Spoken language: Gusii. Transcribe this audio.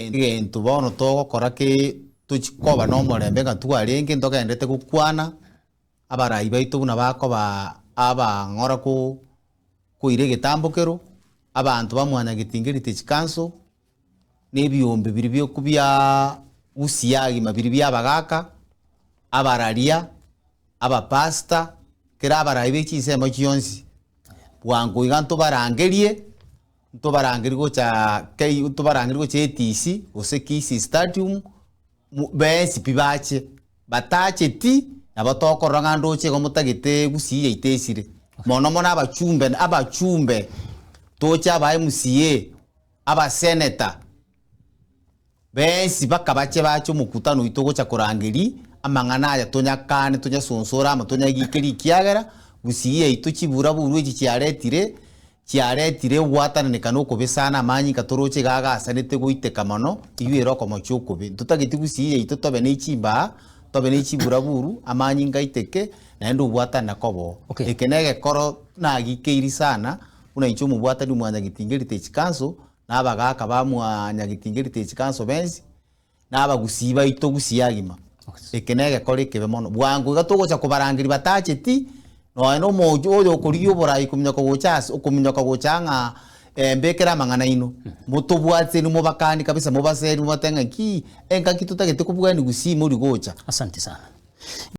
Egento bono togokora ke tochi koba na omorembe ng'a twarenge ntogenderete gokwana, abarai baito buna bakoba abang'ora ko koira egetambokero, abanto ba Mwanyagetinge Heritage Council, na ebiombe biria bioku biaa gusii agima biria bia abagaka, abararia, abapastor, kera abarai be chinsemo chionsi, bwango iga ntobarangerie. Ntobarangerie gocha K ntobarangerie gocha ATC gose Kisii Stadium, mo bensi pi bache, batacheti nabo tokorora ng'a ndoche igo motagete gusii yaito esire. Mono mono abachumbe abachumbe, toche aba MCA, abasenator. Bensi bakabache bache omokutano oito gocha korangeria amang'ana aya tonyakane tonyasonsore amo tonyagikerie ekiagera gusii yaito chiburaburu echi chiaretire chiaretire ogwatananeka na okobesana amanyinga toroche iga agasanete goiteka mono eywo ere okomochia okobe. Ntotageti gusii yaito tobe ne chimbaa tobe ne chiburaburu amanyinga aiteke naende obwatanana kobe oo. Okay. Eke negekoro nagikeiri sana buna inche omobwatani omwanyagetinga Heritage Council na abagaaka ba Mwanyagetinga Heritage Council bensi, na abagusii baito gusii agima. Eke negekora ekebe mono. Bwango iga togocha kobarangeria batacheti, nonya na omochie oyo okorigia oborai kominyoka gocha ase okominyoka gocha ng'a mbekere amang'ana aino, motobwateni mobakani kabisa mobaseri mobatebie ng'a ki, engaki totagete kobwania gusii mori gocha. Asante sana.